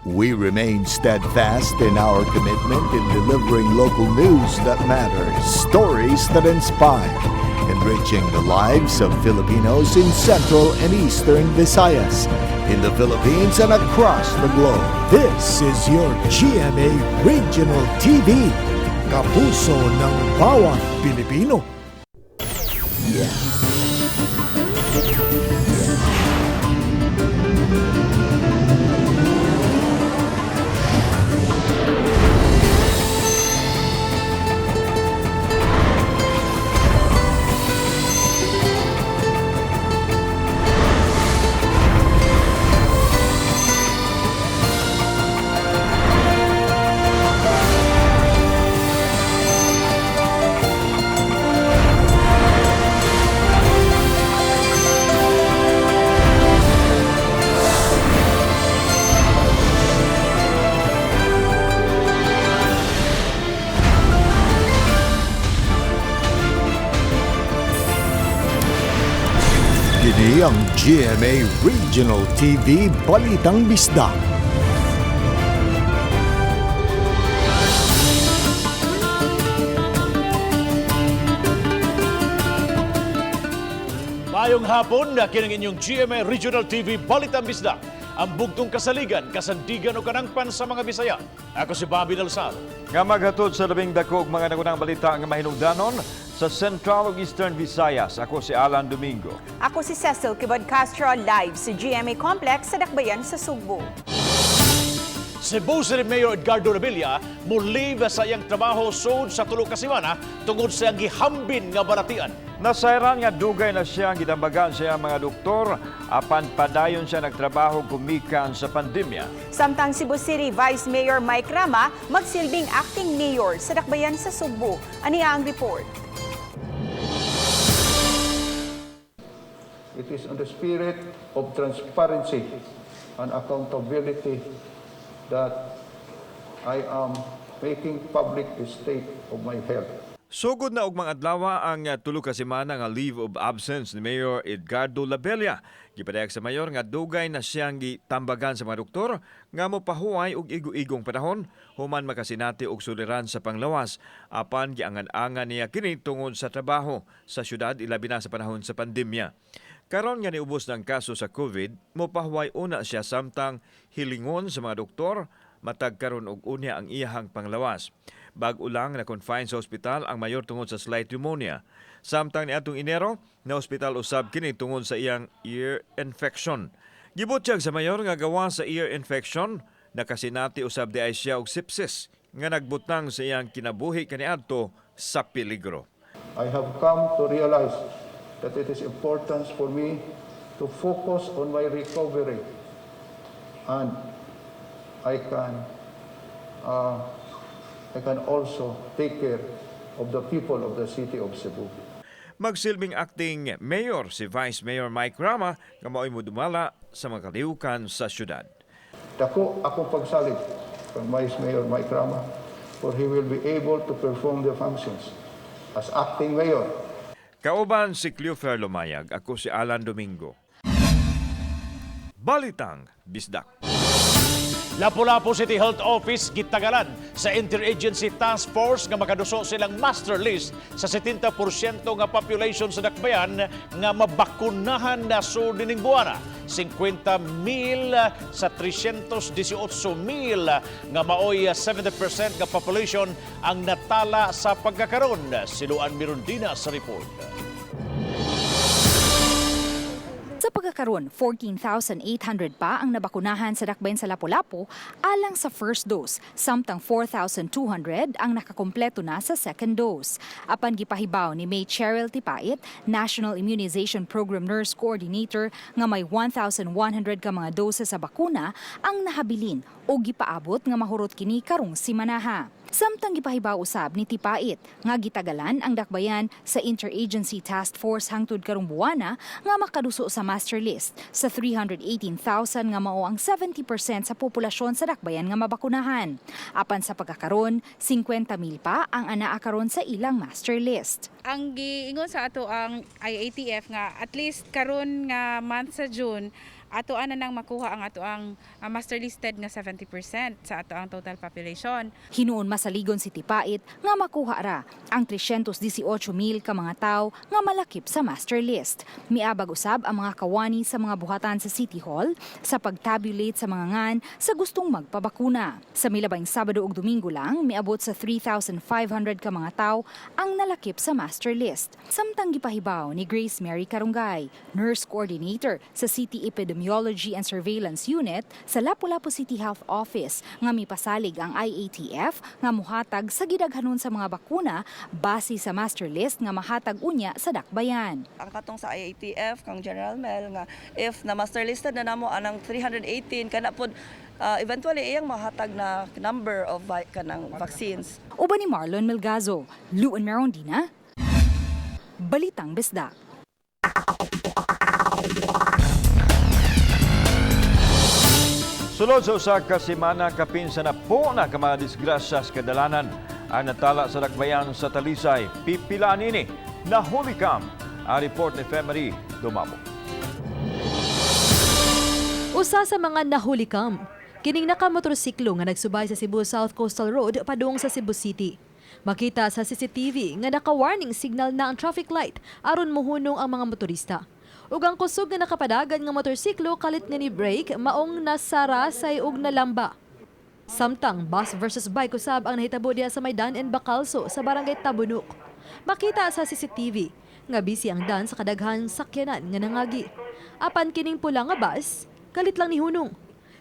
We remain steadfast in our commitment in delivering local news that matters, stories that inspire, enriching the lives of Filipinos in Central and Eastern Visayas, in the Philippines and across the globe. This is your GMA Regional TV, kapuso ng bawat Pilipino. Kini ang GMA Regional TV Balitang Bisdak. Mayong hapon na kining inyong GMA Regional TV Balitang Bisdak. Ang bugtong kasaligan, kasandigan o kanangpan sa mga Bisaya. Ako si Bobby Del Sal. Nga maghatod sa labing dako ug mga nagunang balita nga mahinungdanon sa Central ug Eastern Visayas. Ako si Alan Domingo. Ako si Cecil Kibod Castro, live sa GMA Complex sa Dakbayan sa Sugbo. Cebu City Mayor Edgardo Revilla mulive sa iyang trabaho sud sa tulo ka semana tungod sa iyang gihambin nga balatian. Nasayran nga dugay na siya ang gidambagan sa iyang mga doktor apan padayon siya nagtrabaho gumikan sa pandemya. Samtang Cebu City Vice Mayor Mike Rama magsilbing acting mayor sa Dakbayan sa Sugbo. Aniya ang report. It is on the spirit of transparency and accountability that I am making public the state of my health. Sugod na og mga adlaw ang tulo ka semana nga leave of absence ni Mayor Edgardo Labella. Gipadayag sa mayor nga dugay na siyang gitambagan sa mga doktor nga mopahuway og igo-igong panahon human makasinati og suliran sa panglawas apan giangan-angan niya kini tungod sa trabaho sa syudad, ilabi na sa panahon sa pandemya. Karon nga niubos ng kaso sa COVID, mopahuway una siya samtang hilingon sa mga doktor matag karon og unya ang iyahang panglawas. Bag-o lang na-confine sa ospital ang mayor tungod sa slight pneumonia. Samtang niadtong Enero, na ospital usab kini tungod sa iyang ear infection. Gibutyag sa mayor nga gawa sa ear infection, nakasinati usab di ay siya og sepsis nga nagbutang sa iyang kinabuhi kaniadto sa peligro. I have come to realize that it is important for me to focus on my recovery and I can also take care of the people of the city of Cebu. Magsilbing acting mayor si Vice Mayor Mike Rama nga mao'y modumala sa mga kalihukan sa syudad. Dako akong pagsalig kang Vice Mayor Mike Rama, for he will be able to perform the functions as acting mayor. Kauban si Cleofer Lumayag, ako si Alan Domingo. Balitang Bisdak. Lapu-Lapu City Health Office gitagalan sa Interagency Task Force nga makaduso silang master list sa 70% nga population sa Dakbayan nga mabakunahan na sud nining buwana. 50,000 sa 318,000 nga maoy 70% nga population ang natala sa pagkakaron. Siluan Mirundina sa report. Sa pagkakaroon, 14,800 pa ang nabakunahan sa Dakbayan sa Lapu-Lapu alang sa first dose, samtang 4,200 ang nakakompleto na sa second dose. Apan gipahibaw ni May Cheryl Tipait, National Immunization Program Nurse Coordinator, nga may 1,100 ka mga dose sa bakuna ang nahabilin o gipaabot nga mahurot kini karong simanaha. Samtang gipahibaw usab ni Tipait nga gitagalan ang dakbayan sa Interagency Task Force hangtod karong buwana nga makaduso sa master list sa 318,000 nga mao ang 70% sa populasyon sa dakbayan nga mabakunahan. Apan sa pagkakaron, 50,000 pa ang anaa karon sa ilang master list. Ang giingon sa ato ang IATF nga at least karon nga month sa June Ato na nang makuha ang ato ang master listed nga 70% sa ato ang total population. Hinuon masaligon si Tipait nga makuha ra ang 318,000 ka mga tawo nga malakip sa master list. Miabag usab ang mga kawani sa mga buhatan sa City Hall sa pagtabulate sa mga ngan sa gustong magpabakuna. Sa milabayng Sabado ug Domingo lang, miabot sa 3,500 ka mga tawo ang nalakip sa master list. Samtang gipahibaw ni Grace Mary Karungay, nurse coordinator sa City Epidemiology and Surveillance Unit sa Lapu-Lapu City Health Office, nga mipasalig ang IATF nga muhatag sa gidaghanon sa mga bakuna base sa master list nga mahatag unya sa dakbayan. Ang katong sa IATF kang General Mel nga if na master listed na namo anang 318 kana pod, eventually iyang mahatag na number of kanang vaccines. Uban ni Marlon Melgazo, Luan Merondina, Balitang Bisdak. Sulod sa usa ka semana, kapin sa napo na ka mga disgrasya sa kadalanan ang natala sa dakbayan sa Talisay. Pipila nini nahuli kam. Ang report ni Femery Dumabo. Usa sa mga nahulikam, kining nakamotorsiklo nga nagsubay sa Cebu South Coastal Road padung sa Cebu City. Makita sa CCTV nga naka-warning signal na ang traffic light aron muhunong ang mga motorista. Ug ang kusog nga nakapadagan nga motorsiklo kalit nga ni brake maong nasarasay ug nalamba. Samtang bus versus bike usab ang nahitabo diha sa may Dan and Bacalso sa barangay Tabunok. Makita sa CCTV nga busy ang dan sa kadaghang sakyanan nga nangagi. Apan kining pula nga bus, kalit lang ni hunong.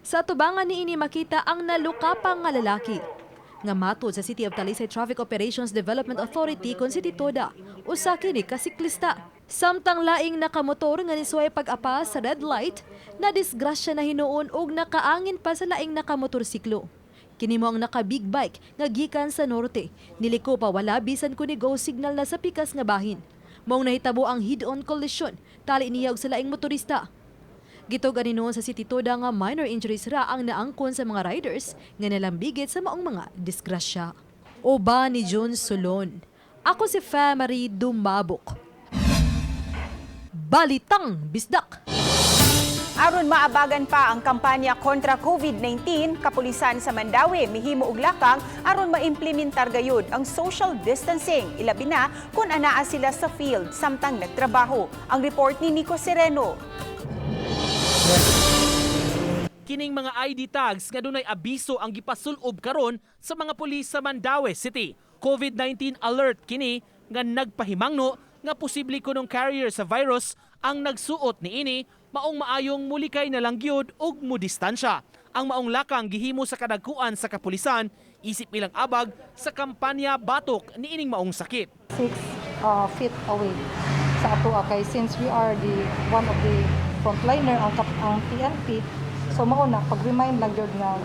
Sa tubangan niini makita ang nalukapang nga lalaki. Nga matod sa City of Talisay Traffic Operations Development Authority kon si Toda, usa kini ka siklista. Samtang laing nakamotor nga nisuway pag-apa sa red light, na disgrasya na hinuon og nakaangin pa sa laing nakamotorsiklo. Kini mo ang naka-big bike nga gikan sa norte. Niliko pa wala bisan kun ni go signal na sa pikas nga bahin. Maong nahitabo ang head-on collision, tali niya og sa laing motorista. Gitug-an noon sa City Toda nga minor injuries ra ang naangkon sa mga riders nga nalambigit sa maong mga disgrasya. Uban ni June Solon. Ako si Famary Dumabok. Balitang Bisdak! Aron maabagan pa ang kampanya kontra COVID-19, kapulisan sa Mandaue mihimo og lakang aron maimplementar gayud ang social distancing, ilabi na kung anaa sila sa field samtang nagtrabaho. Ang report ni Nico Sereno. Kining mga ID tags nga dunay abiso ang gipasul-ob karon sa mga pulis sa Mandaue City. COVID-19 alert kini nga nagpahimangno nga posible kunong carrier sa virus ang nagsuot niini, maong maayong mulikay na lang gyud ug mudistansya. Ang maong lakang gihimo sa kadagkuan sa kapulisan isip ilang abag sa kampanya batok niining maong sakit. 6 feet away sa ato kay since we are the one of the frontliner ang PNP, so mao na pag-remind lang gyud nga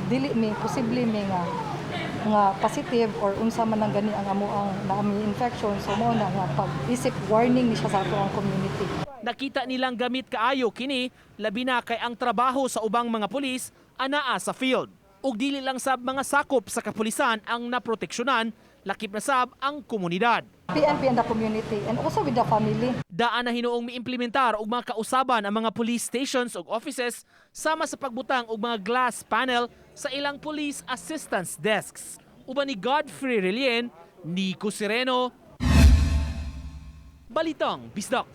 dili mi posible mi nga nga positive or unsa man ang gani ang amo ang naami infection, so mao na nga pag isip warning ni siya sa ato ang community. Nakita nilang gamit kaayo kini, labi na kay ang trabaho sa ubang mga pulis anaa sa field. Ug dili lang sab mga sakop sa kapulisan ang naproteksyonan, lakip na sab ang komunidad. PNP and the community and also with the family. Daan na hinuong miimplementar og mga kausaban ang mga police stations ug offices sama sa pagbutang og mga glass panel sa ilang police assistance desks. Uban ni Godfrey Relien, Nico Sereno, Balitang Bisdak.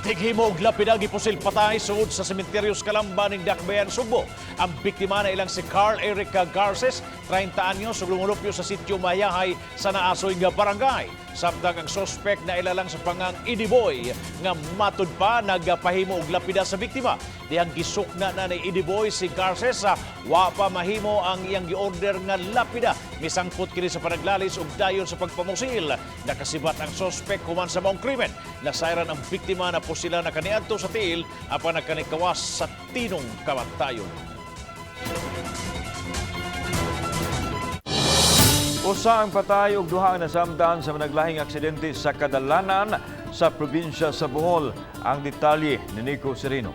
Tighimo og lapida gipusil patay sugod sa sementeryo sa Kalamba ning Dakbayan, Sugbo. Ang biktima na ilang si Carl Eric Garces, 30 anyos, ug lumulupyo sa sitio Mayahay sa Naasoy nga barangay. Samtang ang sospek na ilalang sa pangang Idiboy nga matud pa nagpahimo og lapida sa biktima. Dihang gisukna na ni Idiboy si Garces sa wa pa mahimo ang iyang giorder nga lapida. Misangpot kini sa panaglalis ug dayon sa pagpamusil. Nakasibat ang sospek human sa maong krimen. Nasayran ang biktima na pusila na kaniadto sa tiil apan nagkanikawas sa tinong kamatayon. Usa ang patay ug duha ang nasamdan sa managlahing aksidente sa kadalanan sa probinsya sa Bohol. Ang detalye ni Nico Sereno.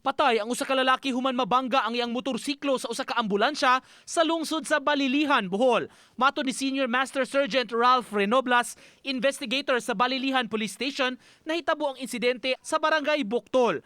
Patay ang usa ka lalaki human mabangga ang iyang motorsiklo sa usa ka ambulansya sa lungsod sa Balilihan, Bohol. Matod ni Senior Master Sergeant Ralph Renoblas, investigator sa Balilihan Police Station, nahitabo ang insidente sa Barangay Buktol.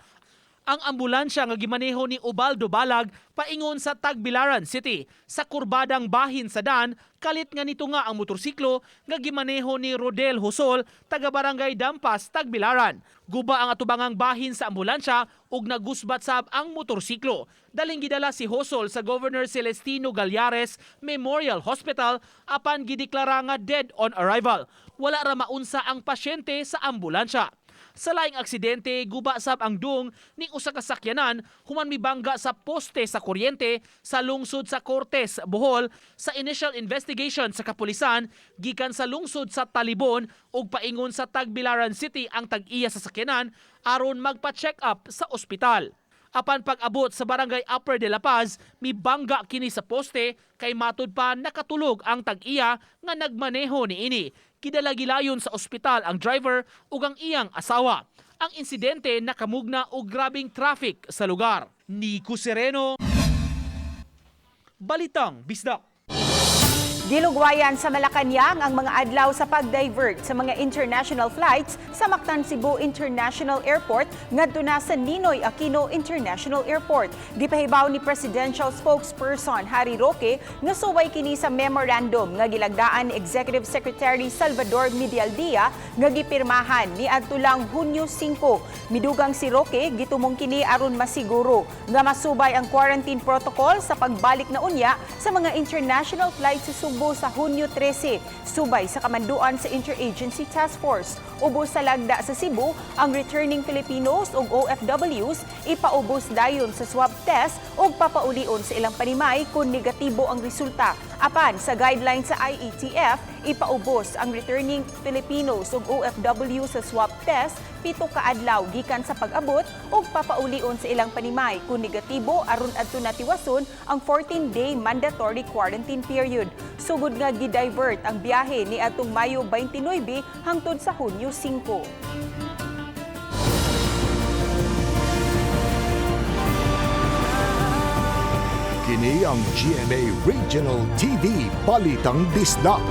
Ang ambulansya nga gimaneho ni Ubaldo Balag paingon sa Tagbilaran City. Sa kurbadang bahin sa dan, kalit nga nito nga ang motorsiklo nga gimaneho ni Rodel Hosol, taga Barangay Dampas, Tagbilaran. Guba ang atubangang bahin sa ambulansya ug nagusbat sab ang motorsiklo. Daling gidala si Hosol sa Governor Celestino Gallares Memorial Hospital apan gideklara nga dead on arrival. Wala ra maunsa ang pasyente sa ambulansya. Sa laing aksidente, guba sab ang dung ning usa ka sakyanan human mibangga sa poste sa kuryente sa lungsod sa Cortes, Bohol. Sa initial investigation sa kapulisan, gikan sa lungsod sa Talibon ug paingon sa Tagbilaran City ang tag-iya sa sakyanan aron magpa-check up sa ospital. Apan pag-abot sa Barangay Upper de la Paz, mibangga kini sa poste kay matud pa nakatulog ang tag-iya nga nagmaneho niini. Gidala gilayon sa ospital ang driver ug ang iyang asawa. Ang insidente nakamugna og grabing traffic sa lugar. Nico Sereno, Balitang Bisdak. Gilugwayan sa Malacañang ang mga adlaw sa pag-divert sa mga international flights sa Mactan Cebu International Airport ngadto na sa Ninoy Aquino International Airport. Gipahibaw ni Presidential Spokesperson Harry Roque nga suway kini sa memorandum nga gilagdaan ni Executive Secretary Salvador Medialdea nga gipirmahan ni adtulang Hunyo 5. Midugang si Roque gitumong kini aron masiguro nga masubay ang quarantine protocol sa pagbalik na unya sa mga international flights sa Sugbo sa Hunyo 13, subay sa kamanduan sa Interagency Task Force. Ubos sa lagda sa Cebu, ang returning Filipinos ug OFWs ipaubos dayon sa swab test ug papaulion sa ilang panimay kung negatibo ang resulta. Apan sa guidelines sa IATF, ipaubos ang returning Filipinos ug OFW sa swab test 7 ka adlaw gikan sa pag-abot ug papaulion sa ilang panimay kung negatibo aron adto natiwason ang 14-day mandatory quarantine period. Sugod nga gi-divert ang biyahe ni atong Mayo 29 hangtod sa Hunyo 5. Kini ang GMA Regional TV Balitang Bisdak.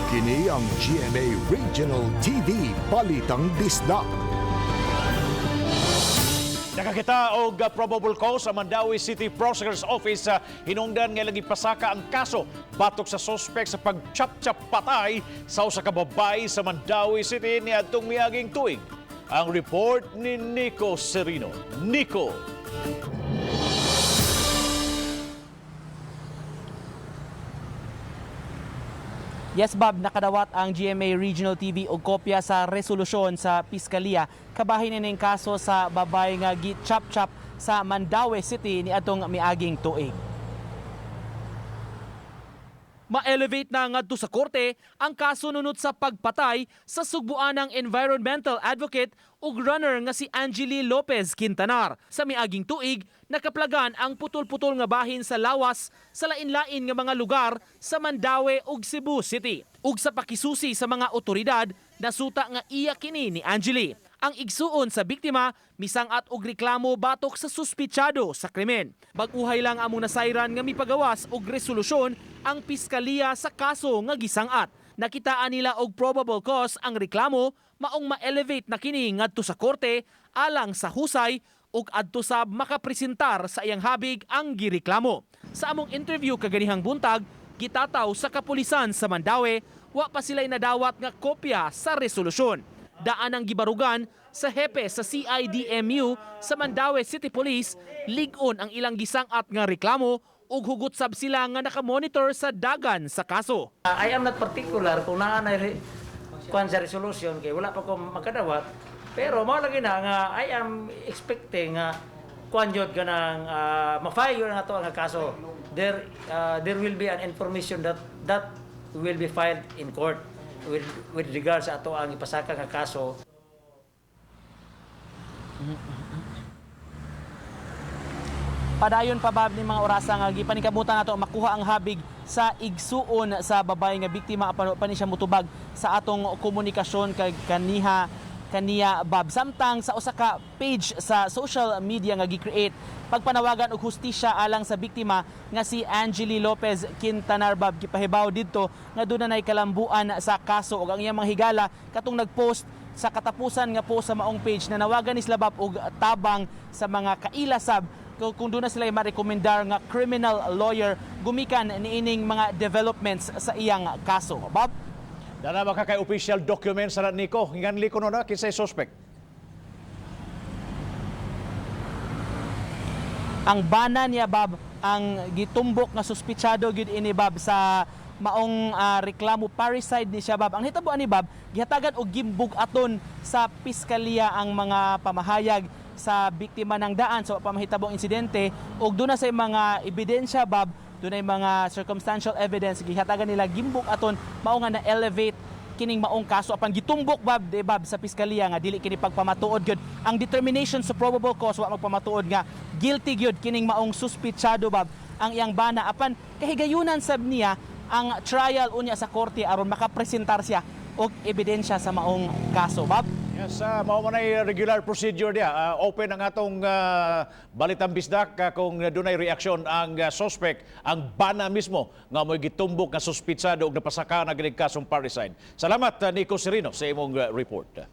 Kini ang GMA Regional TV Balitang Bisdak. Nakakita og probable cause sa Mandaue City Prosecutor's Office sa hinungdan nga ilang ipasaka ang kaso batok sa suspect sa pagchap-chap patay sa usa ka babae sa Mandaue City niadtong miaging tuig. Ang report ni Nico Serino. Nico. Yes, Bob, nakadawat ang GMA Regional TV og kopya sa resolusyon sa piskalya kabahin ining kaso sa babay nga gi-chop-chop sa Mandaue City ni atong miaging tuig. Ma-elevate na ngadto sa korte ang kaso nunot sa pagpatay sa sugbuanang environmental advocate ug runner nga si Angeli Lopez Quintanar. Sa miaging tuig, nakaplagan ang putol-putol nga bahin sa lawas sa lain-lain nga mga lugar sa Mandaue ug Cebu City. Ug sa pakisusi sa mga otoridad, nasuta nga iya kini ni Angeli. Ang igsuon sa biktima, misangat og reklamo batok sa suspitsado sa krimen. Bag-uhay lang among nasayran nga mipagawas og resolusyon ang piskalya sa kaso nga gisangat. Nakitaan nila og probable cause ang reklamo, maong ma-elevate na kini ngadto sa korte alang sa husay ug adto sa makapresentar sa iyang habig ang gireklamo. Sa among interview kaganihang buntag, gitataw sa kapulisan sa Mandaue, wa pa sila'y nadawat nga kopya sa resolusyon. Daan ang gibarugan sa hepe sa CIDMU sa Mandaue City Police, lig-on ang ilang gisangat nga reklamo ug hugot sab sila nga nakamonitor sa dagan sa kaso. I am not particular kung naa na kuan sa resolution kay wala pa ko makadawat, pero mao lagi na nga I am expecting nga kuan jud kanang ma-file ang ato ang kaso. There will be an information that that will be filed in court with regards sa ato ang ipasaka nga kaso. Padayon pa, Bob, ni mga orasa nga gipaningkamutan nato makuha ang habig sa igsuon sa babae nga biktima, apan pa ni siya mutubag sa atong komunikasyon kag kaniha kaniya, Bob. Samtang sa usa ka page sa social media nga gi-create pagpanawagan og hustisya alang sa biktima nga si Angeli Lopez Quintanar, Bob, gipahibaw didto nga duna nay kalambuan sa kaso ug ang iyang mga higala katong nagpost sa katapusan nga post sa maong page na nawagan ni sila, Bob, og tabang sa mga kaila sab kung doon na sila marekomendar nga criminal lawyer gumikan niining mga developments sa iyang kaso. Bob? Dana ba ka kay official documents sa Nico? Hinganli ko no na kinsay suspect. Ang bana niya, Bob, ang gitumbok nga suspitsado gyud ini, Bob, sa maong reklamo. Parricide ni siya, Bob. Ang hitabo ani, Bob, gihatagan og gimbug-aton sa piskalya ang mga pamahayag sa biktima ng daan sa pamahitabong insidente ug doon na sa mga ebidensya, Bob, dunay mga circumstantial evidence, gihatagan nila gimbug-aton, mao nga na elevate kining maong kaso. Apan gitumbok, Bob, de Bob, sa piskalya nga dili kini pagpamatuod gyud ang determination sa probable cause. Wa magpamatuod nga guilty gyud kining maong suspitsado, Bob, ang iyang bana, apan kahigayunan sab niya ang trial unya sa korte aron makapresentar siya og ebidensya sa maong kaso, Bob. Yes, mao man ay regular procedure niya. Open ang atong Balitang Bisdak kung dunay reaksyon ang suspect, ang bana mismo nga mo'y gitumbok nga suspitsado og napasaka na ginig kasong parricide. Salamat, Nico Serino, sa imong report.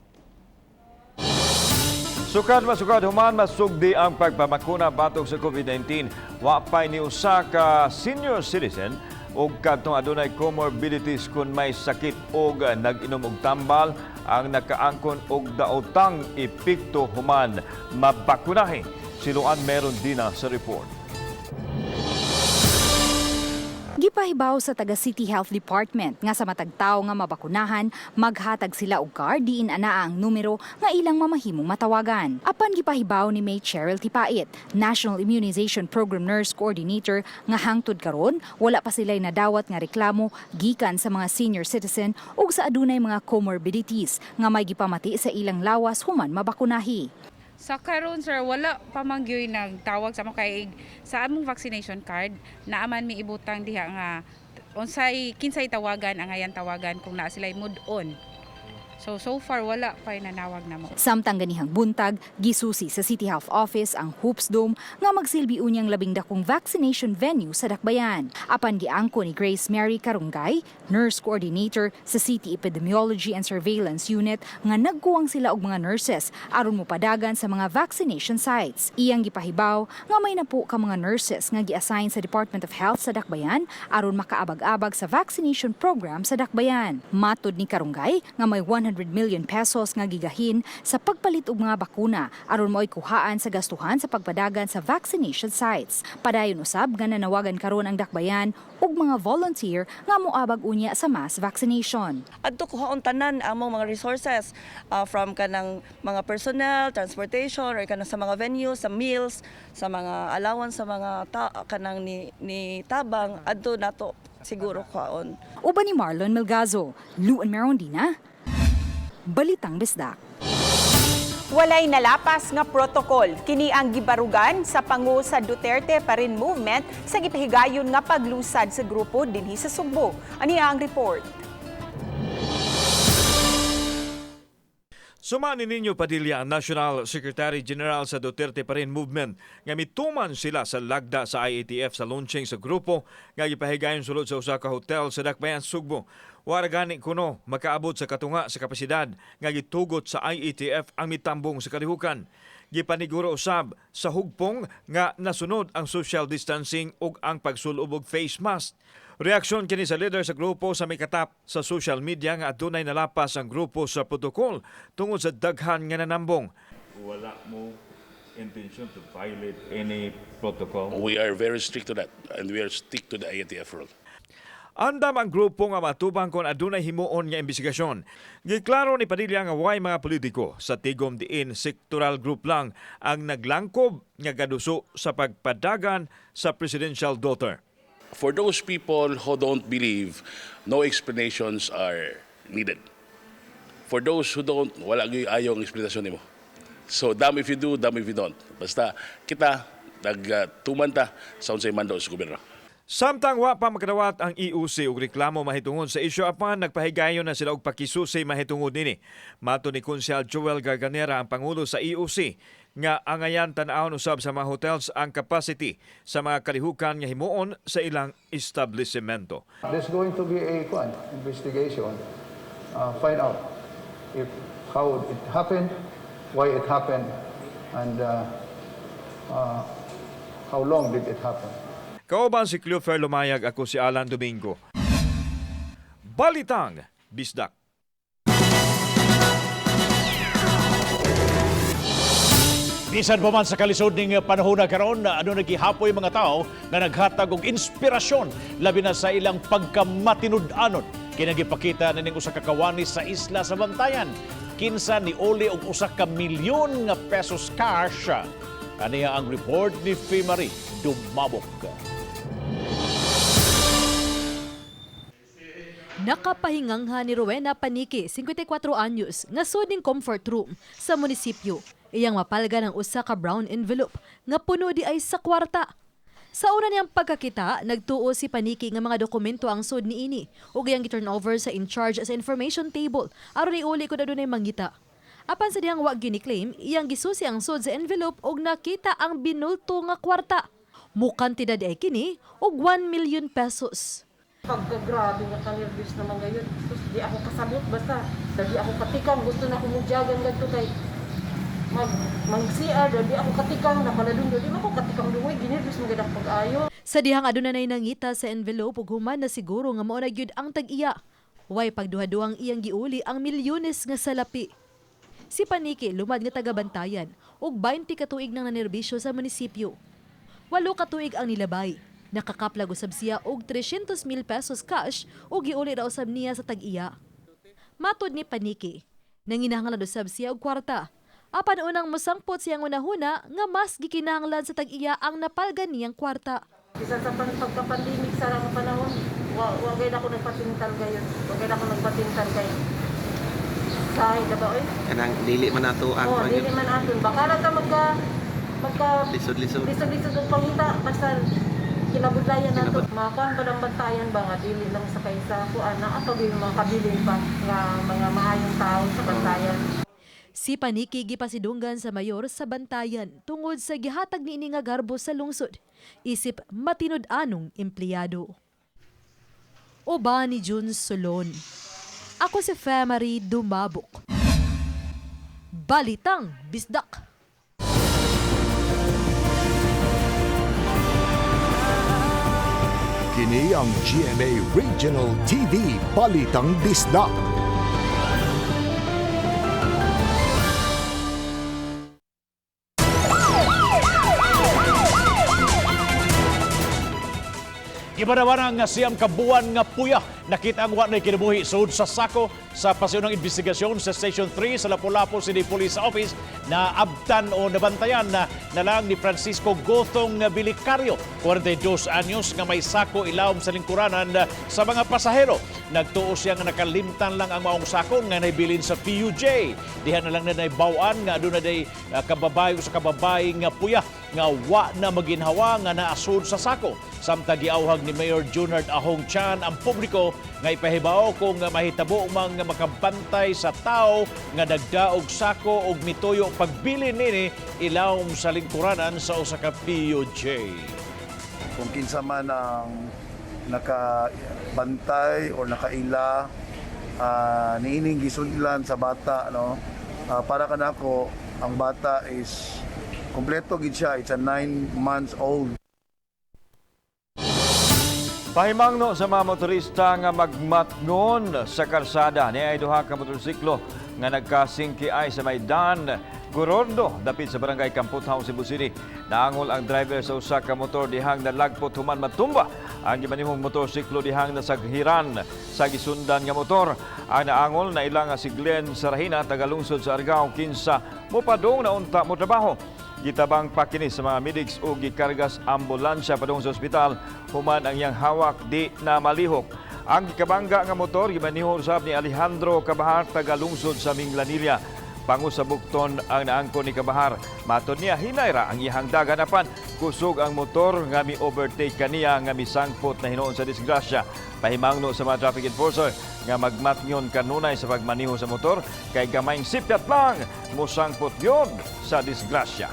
Sukad masukad human masugdi ang pagpamakuna batok sa COVID-19, wa pay ni usa ka senior citizen og kadtong adunay comorbidities kun may sakit og nag-inom og tambal ang nakaangkon og daotang epekto human mabakunahi. Siluan meron din na sa report. Gipahibaw sa taga City Health Department nga sa matag tawo nga mabakunahan, maghatag sila og card diin anaa ang numero nga ilang mamahimong matawagan. Apan gipahibaw ni May Cheryl Tipait, National Immunization Program Nurse Coordinator, nga hangtod karon wala pa sila'y nadawat nga reklamo gikan sa mga senior citizen ug sa adunay mga comorbidities nga may gipamati sa ilang lawas human mabakunahi. Sa karon, sir, wala pa man gyud nagtawag sa among kay sa among vaccination card naaman mi ibutang diha nga unsay kinsay tawagan, ang ayan tawagan kung naa sila'y mud-on. So so far wala pa nanawag namo. Samtang ganihang buntag, gisusi sa City Health Office ang Hoops Dome nga magsilbi unyang labing dakong vaccination venue sa Dakbayan. Apan giangko ni Grace Mary Karunggay, nurse coordinator sa City Epidemiology and Surveillance Unit, nga nagkuwang sila og mga nurses aron mopadagan sa mga vaccination sites. Iyang gipahibaw nga may napo ka mga nurses nga gi-assign sa Department of Health sa Dakbayan aron makaabag-abag sa vaccination program sa Dakbayan. Matod ni Karunggay nga may ₱100 million nga gigahin sa pagpalit og mga bakuna aron mo'y kuhaan sa gastuhan sa pagpadagan sa vaccination sites. Padayon usab nga nanawagan karon ang Dakbayan og mga volunteer nga moabag unya sa mass vaccination. Adto kuhaon tanan among mga resources from kanang mga personnel, transportation or kanang sa mga venues, sa meals, sa mga allowance sa mga kanang ni tabang, adto nato siguro kuhaon. Uban ni Marlon Melgazo, Luan Merondina, Balitang Bisdak. Walay nalapas nga protocol. Kini ang gibarugan sa pangu sa Duterte pa rin movement sa gipahigayon nga paglusad sa grupo dinhi sa Sugbo. Ani ang report. Sumani ninyo Padilla, ang National Secretary General sa Duterte pa rin movement, nga mituman sila sa lagda sa IATF sa launching sa grupo nga gipahigayon sulod sa usa ka hotel sa Dakbayan, Sugbo. Wara gani kuno makaabot sa katunga sa kapasidad nga gitugot sa IATF ang mitambong sa kalihukan. Gipaniguro usab sa hugpong nga nasunod ang social distancing ug ang pagsulob og face mask. Reaksyon kini sa leader sa grupo sa mikatap sa social media nga adunay nalapas ang grupo sa protocol tungod sa daghan nga nanambong. Wala mo intention to violate any protocol? We are very strict to that and we are stick to the IATF rule. Andam ang grupo nga matubang kon adunay himuon nga imbestigasyon. Giklaro ni Padilla nga way mga politiko sa tigom diin sectoral group lang ang naglangkob nga gaduso sa pagpadagan sa presidential daughter. For those people who don't believe, no explanations are needed. For those who don't, wala gyud ayong explanation nimo. So damn if you do, damn if you don't. Basta kita, Nagtuman ta sa unsay mando sa gobyerno. Samtang wa pa makadawat ang EOC og reklamo mahitungod sa isyu, apan nagpahigayon na sila og pakisusi mahitungod nini. Matod ni Konsehal Joel Garganera, ang pangulo sa EOC, nga angayan tan-awon usab sa mga hotels ang capacity sa mga kalihukan nga himuon sa ilang establishmento. There's going to be a kwan, investigation, find out if how it happened, why it happened, and how long did it happen. Kauban si Cleofer Lumayag, ako si Alan Domingo. Balitang Bisdak. Bisan pa man sa kalisod ning panahon na karon, ano nagihapoy mga tao nga naghatag og inspirasyon labi na sa ilang pagkamatinud-anon. Kinagipakita na ning usa ka kawani sa isla sa Bantayan. Kinsa ni uli og 1 ka milyon nga pesos cash. Aniya ang report ni Fimari Dumabok. Nakapahingangha ni Rowena Paniki, 54 anyos, nga sud ning comfort room sa munisipyo. Iyang mapalga ng usa ka brown envelope nga puno di ay sa kwarta. Sa una niyang pagkakita, nagtuo si Paniki nga mga dokumento ang sud niini ug iyang gi-turn over sa in charge sa information table aron iuli kon adunay mangita. Apan sa dihang wa gini-claim, iyang gisusi ang sud sa envelope ug nakita ang binulto nga kwarta. Mukantidad ay kini og 1 million pesos. Pagka-grabe nga ka-nervous naman ngayon. Sus, di ako kasabot basta. Dali ako katikang, gusto na ako mugjagan gadto kay mag mag-CR, dali ako katikang, napaladung di man ko katikang dungoy, ginervous man gid ako pag-ayo. Sa dihang aduna nay nangita sa envelope ug human na siguro nga mao na gyud ang tag-iya. Way pagduha-duhang iyang giuli ang milyones nga salapi. Si Paniki, lumad nga taga-Bantayan ug 20 ka tuig nang nanerbisyo sa munisipyo. 8 ka tuig ang nilabay. Nakakaplag usab siya og 300 mil pesos cash ug giuli ra usab niya sa tag-iya. Matod ni Paniki, nanginahanglan usab siya og kwarta. Apan unang mosangpot siyang hunahuna nga mas gikinahanglan sa tag-iya ang napalgan niyang kwarta. Bisan sa pagka-pandemic sa nga panahon, wa gayud ako nagpatintal gayon. Wa gayud ako nagpatintal kay sahay na ba oy? Kanang dili man nato ang Oh, dili man aton. Baka ra ta magka Lisod-lisod. Lisod-lisod og pangita basta kinabudlayan nato. Makuan ba ng Bantayan ba nga dili lang sa kaysa kuan naa pa gyud mga kabilin pa nga mga maayong tao sa Bantayan. Si Paniki gipasidunggan sa mayor sa Bantayan tungod sa gihatag niini nga garbo sa lungsod. Isip matinud-anong empleyado. Uban ni Jun Solon. Ako si Femary Dumabok. Balitang Bisdak. Kini ang GMA Regional TV Balitang Bisdak. Gibanawan ang 9 ka buwan nga puya. Nakita ang wa na kinabuhi sud sa sako sa pasiunang investigasyon sa Station 3 sa Lapu-Lapu City Police Office na abtan o nabantayan na lang ni Francisco Gothong Bilicario, 42 anyos, nga may sako ilawom sa lingkuranan sa mga pasahero. Nagtuo siya nga nakalimtan lang ang maong sako nga naibilin sa PUJ. Diha na lang na naibawan nga aduna day kababae sa kababae nga puya nga wa na maginhawa nga naasud sa sako. Samtang giawhag ni Mayor Junard Ahong Chan ang publiko nga ipahibaw kung mahitabo mang makabantay sa tao nga nagdaog sako og mituyo pagbilin nini ilawom sa lingkuranan sa usa ka PUJ. Kung kinsa man ang nakabantay or nakaila niining gisudlan sa bata, no, para kanako ang bata is kompleto gid siya. It's a 9 months old. Pahimangno sa mga motorista nga magmatngon sa karsada ni ay duha ka motorsiklo nga nagkasingki ay sa Maidan Gorordo dapit sa Barangay Kamputhaw, Cebu City. Naangol ang driver sa usa ka motor dihang nalagpot human matumba ang gimanihong motorsiklo dihang nasaghiran sa gisundan nga motor. Ang naangol na ilang si Glenn Sarahina, tagalungsod sa Argao, kinsa mopadong na unta mo trabaho. Gitabang pa kini sa mga medics o gikargas ambulansya padung sa ospital human ang iyang hawak di na malihok. Ang gikabangga nga motor gimaniho usab ni Alejandro Cabahar, taga lungsod sa Minglanilla. Pango sa bukton ang naangkon ni Kabahar. Matod niya hinay ra ang iyang dagan apan kusog ang motor nga mi-overtake kaniya nga misangpot na hinuon sa disgrasya. Pahimangno sa mga traffic enforcer nga magmatngon kanunay sa pagmaniho sa motor kay gamayng sipyat lang mosangpot yun sa disgrasya.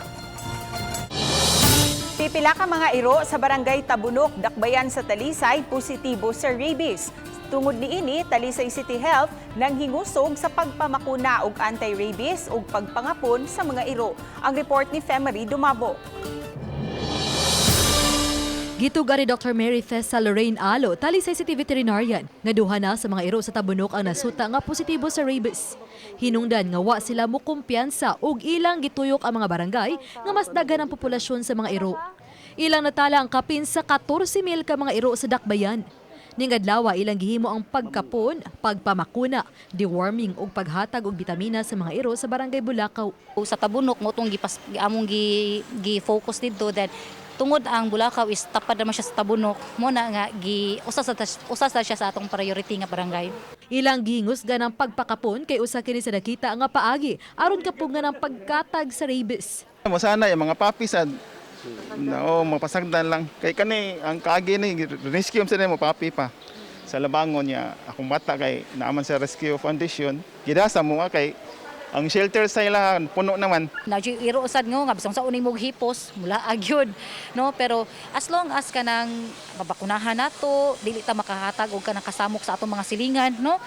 Pipila ka mga iro sa barangay Tabunok, Dakbayan sa Talisay, positibo sa rabies. Tungod niini, Talisay City Health nang hingusog sa pagpamakuna og anti-rabies ug pagpangapon sa mga iro. Ang report ni Femery Dumabo. Gituga ni Dr. Mary Thessa Lorraine Alo, Talisay City Veterinarian, nga duha na sa mga iro sa Tabunok ang nasuta nga positibo sa rabies. Hinungdan nga wa sila mukumpiyansa ug ilang gituyok ang mga barangay nga mas daghan ang populasyon sa mga iro. Ilang natala ang kapin sa 14,000 ka mga iro sa Dakbayan. Ning adlaw ilang gihimo ang pagkapon, pagpamakuna, deworming ug paghatag og bitamina sa mga iro sa barangay Bulacau. Sa Tabunok mo tong gipas among gi, gi focus didto, then tungod ang Bulacau is tapad naman siya sa Tabunok mo na nga gi usa sa siya sa atong priority nga barangay. Ilang gihingusgan ang pagpakapon kay usa kini sa nakita nga paagi aron kapugngan ang pagkatag sa rabies. Masana yung mga papi sad no, mapasagdan lang. Kay kani ang kaagi ni rescue sa nimo papi pa. Sa labangon niya akong bata kay naaman sa Rescue Foundation. Gidasa mo nga kay ang shelter sa ila puno naman. Na iro usad nga bisan sa uning mog hipos mula agyud no, pero as long as kanang mabakunahan nato, dili ta makahatag og kanang kasamok sa atong mga silingan no,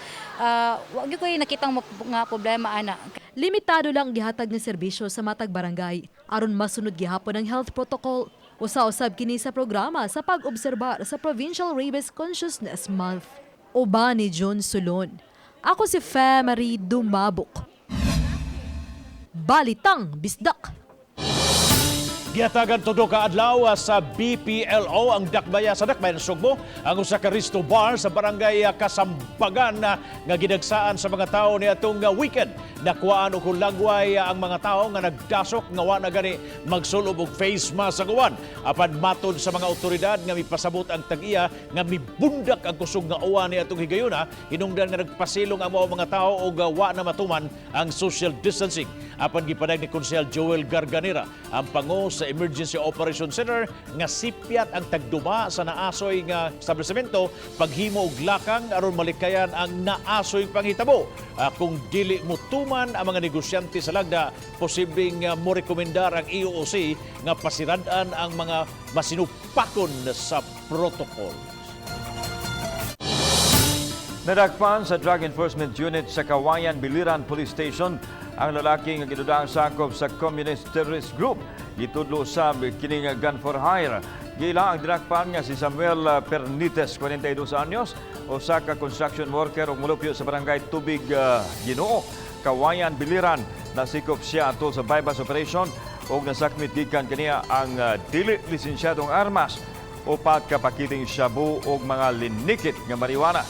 wa gyud koy nakitang nga problema ana. Limitado lang ang gihatag nga serbisyo sa matag barangay aron masunod gihapon ang health protocol. Usa-usab kini sa programa sa pag-obserbar sa Provincial Rabies Consciousness Month. Uban ni John Solon. Ako si Femery Dumabok. Balitang Bisdak. Gihatagan todo ka adlaw sa BPLO ang dakbaya sa Dakbayan Sugbo ang usa ka resto bar sa barangay Kasambagan nga gidagsaan sa mga tawo niadtong weekend. Nakuhaan og hulagway ang mga tawo nga nagdasok nga wa na gani magsulob og face mask sa uwan. Apan matod sa mga otoridad nga mipasabot ang tag-iya nga mibundak ang kusog nga uwan niadtong higayuna, hinungdan nga nagpasilong ang mao mga tawo og wa na matuman ang social distancing. Apan gipadayag ni Konsehal Joel Garganera ang pango sa Emergency Operation Center nga sipyat ang tagduma sa naasoy nga establishmento paghimo og lakang aron malikayan ang naasoy panghitabo. Kung dili motuman ang mga negosyante sa lagda, posibleng morekomendar ang EOC nga pasirad-an ang mga masinupakon sa protocol. Nadakpan sa Drug Enforcement Unit sa Kawayan Biliran Police Station ang lalaki nga gidudang sakop sa Communist Terrorist Group. Gitudlo sab kining gun for hire. Gila ang dinakpan nga si Samuel Pernites, 42 anyos, usa ka construction worker ug mulupyo sa barangay Tubig Ginoo, Kawayan Biliran. Nasikop siya atol sa bypass operation ug nasakmit gikan kaniya ang dili lisensyadong armas, upat ka pakiting shabu ug mga linikit nga marijuana.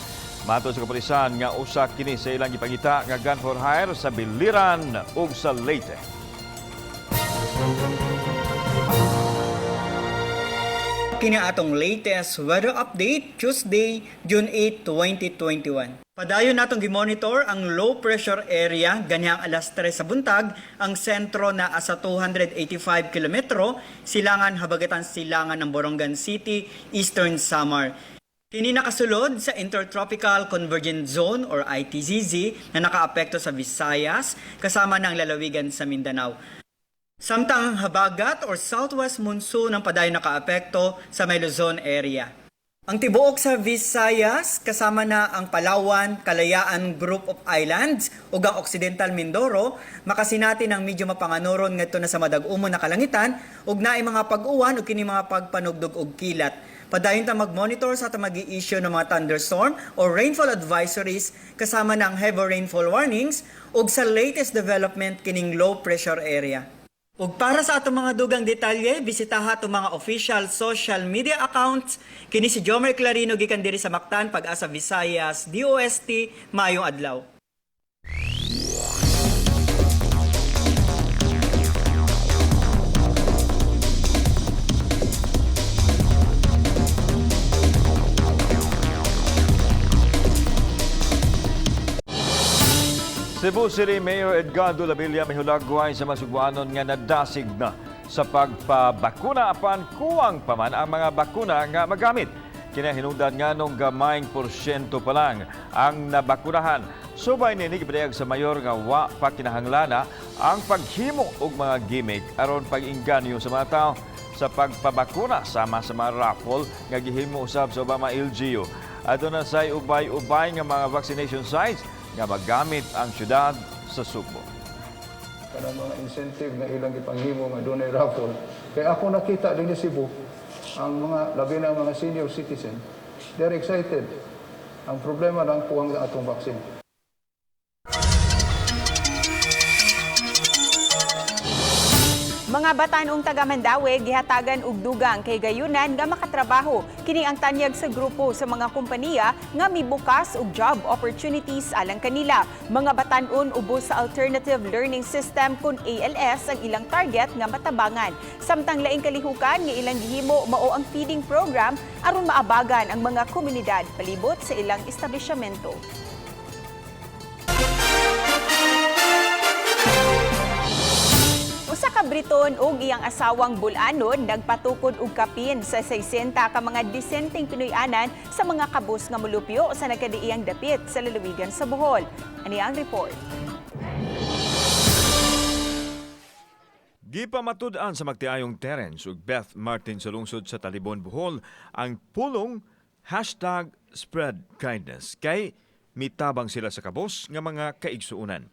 Matod sa kapulisan nga usa kini sa ilang gipangita nga gun for hire sa Biliran ug sa Leyte. Kini atong latest weather update Tuesday, June 8, 2021. Padayon natong gimonitor ang low pressure area ganihang alas 3 sa buntag, ang sentro naa sa 285 kilometro silangan habagatan silangan ng Borongan City, Eastern Samar. Kini nakasulod sa Intertropical Convergence Zone or ITCZ na nakaapekto sa Visayas kasama ng lalawigan sa Mindanao. Samtang ang habagat or southwest monsoon ang padayon nakaapekto sa may Luzon area. Ang tibuok sa Visayas kasama na ang Palawan, Kalayaan Group of Islands ug ang Occidental Mindoro makasinati ng medyo mapanganuron ngadto na sa madag-umon na kalangitan ug naay mga pag-uwan ug kini mga pagpanugdog og kilat. Padayon ta mag-monitor sa atong magi-issue ng mga thunderstorm or rainfall advisories kasama na ang heavy rainfall warnings ug sa latest development kining low pressure area. Ug para sa atong mga dugang detalye, bisitaha atong mga official social media accounts. Kini si Jomer Clarino gikan diri sa Mactan, Pag-asa Visayas, DOST, maayong adlaw. Cebu City Mayor Edgardo Labella mihulagway sa mga Sugbuanon nga nadasig na sa pagpabakuna apan kuwang pa man ang mga bakuna nga magamit. Kinahinungdan nganong gamayng porsyento pa lang ang nabakunahan. Subay nini, gipadayag sa mayor nga wa pa kinahanglana ang paghimo og mga gimmick aron pag-inganyo sa mga tao sa pagpabakuna sama sa mga raffle nga gihimo usab sa ubang mga LGU. Aduna say ubay-ubay nga mga vaccination sites nga magamit ang syudad sa Sugbo. Kanang mga incentive nga ilang gipanghimo nga dunay raffle. Kaya ako nakita din sa Cebu, ang mga labi na ang mga senior citizen, they're excited. Ang problema lang, kuwang atong vaccine. Mga batan-ong taga Mandaue gihatagan og dugang kay gayunan nga makatrabaho. Kini ang tanyag sa grupo sa mga kompanya nga mibukas og job opportunities alang kanila. Mga batan-on ubos sa Alternative Learning System kun ALS ang ilang target nga matabangan. Samtang laing kalihukan nga ilang gihimo mao ang feeding program aron maabagan ang mga komunidad palibot sa ilang establishmento. Usa ka Briton ug iyang asawang Bulanon nagpatukod og kapin sa 60 ka mga disenteng Pinoy-anan sa mga kabus nga molupyo sa nagkadiiyang dapit sa lalawigan sa Bohol. Ani ang report. Gipamatud-an sa magtiayong Terence ug Beth Martin sa lungsod sa Talibon, Bohol ang pulong #SpreadKindness kay mitabang sila sa kabos nga mga kaigsuonan.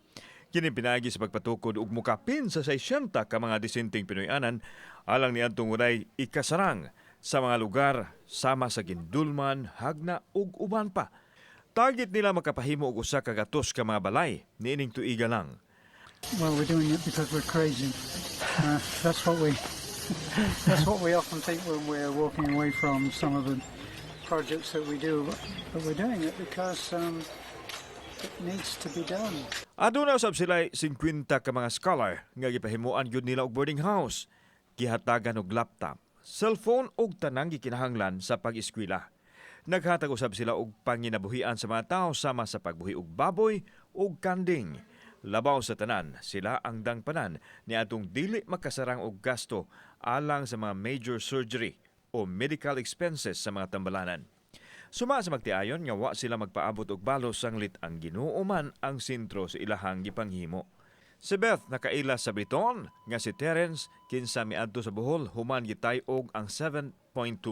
Kini pinaagi sa pagpatukod og mukapin sa 600 ka mga disenteng Pinoy-anan alang niadtong walay ikasarang sa mga lugar sama sa Guindulman, Jagna ug uban pa. Target nila makapahimo og 100 ka mga balay niining tuiga lang. Well, we're doing it because we're crazy. That's what we often think when we're walking away from some of the projects that we do. But we're doing it because it needs to be done. Aduna usab sila 50 ka mga scholar nga gipahimuan gyud nila og boarding house. Gihatagan og laptop, cellphone ug tanang gikinahanglan sa pag-eskwela. Naghatag usab sila og panginabuhian sa mga tao sama sa pagbuhi og baboy ug kanding. Labaw sa tanan, sila ang dangpanan ni atong dili makasarang og gasto alang sa mga major surgery o medical expenses sa mga tambalanan. Suma sa magtiayon nga wa sila magpaabot og balos sanglit ang Ginoo man ang sentro sa ilahang gipanghimo. Si Beth nakaila sa Briton nga si Terence kinsa miadto sa Bohol human gitay-og ang 7.2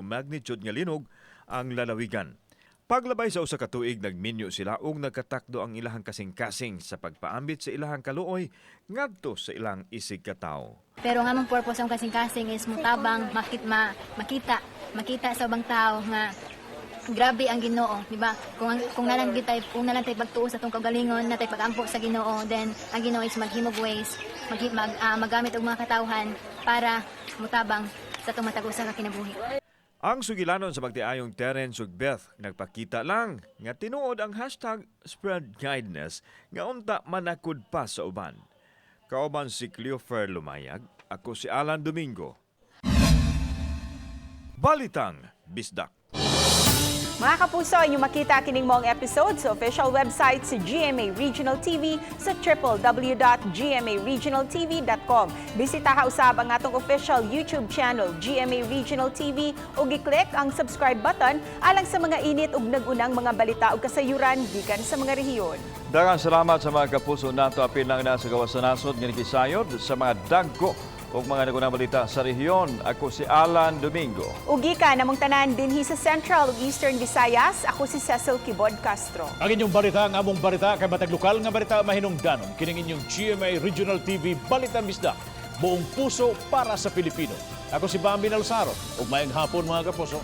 magnitude nga linog ang lalawigan. Paglabay sa 1 ka tuig, nagminyo sila ug nagkatakdo ang ilahang kasing-kasing sa pagpaambit sa ilahang kaluoy ngadto sa ilang isig katawo. Pero ang among purpose ang kasing-kasing is mutabang makita makita sa ubang tao nga grabe ang Ginoo, di ba? Kung naa lang tay pagtuo sa atong kaugalingon, naa tay pagampo sa Ginoo, then ang Ginoo is maghimog ways, magamit og mga katawhan para mutabang sa atong matag usa ka kinabuhi. Ang sugilanon sa magtiayong Terence ug Beth nagpakita lang nga tinuod ang #SpreadKindness nga unta manakod pa sa uban. Kauban si Cleofer Lumayag, ako si Alan Domingo. Balitang Bisdak. Mga kapuso, inyong makita kining maong episode sa official website sa GMA Regional TV sa www.gmaregionaltv.com. Bisitaha usab ang atong official YouTube channel, GMA Regional TV, ug i-click ang subscribe button alang sa mga init ug nag-unang mga balita ug kasayuran gikan sa mga rehiyon. Daghang salamat sa mga kapuso nato apil lang na sa gawas sa nasod nga nikisayod sa mga dagko ug mga nagunang balita sa rehiyon. Ako si Alan Domingo. Ug gikan namong tanan dinhi sa Central ug Eastern Visayas, ako si Cecil Kibod Castro. Ang inyong balita, ang among balita, kay matag lokal nga balita mahinungdanon. Kining inyong GMA Regional TV Balitang Bisdak. Buong puso para sa Pilipino. Ako si Bambi Nalsaro. Ug maayong hapon, mga kapuso.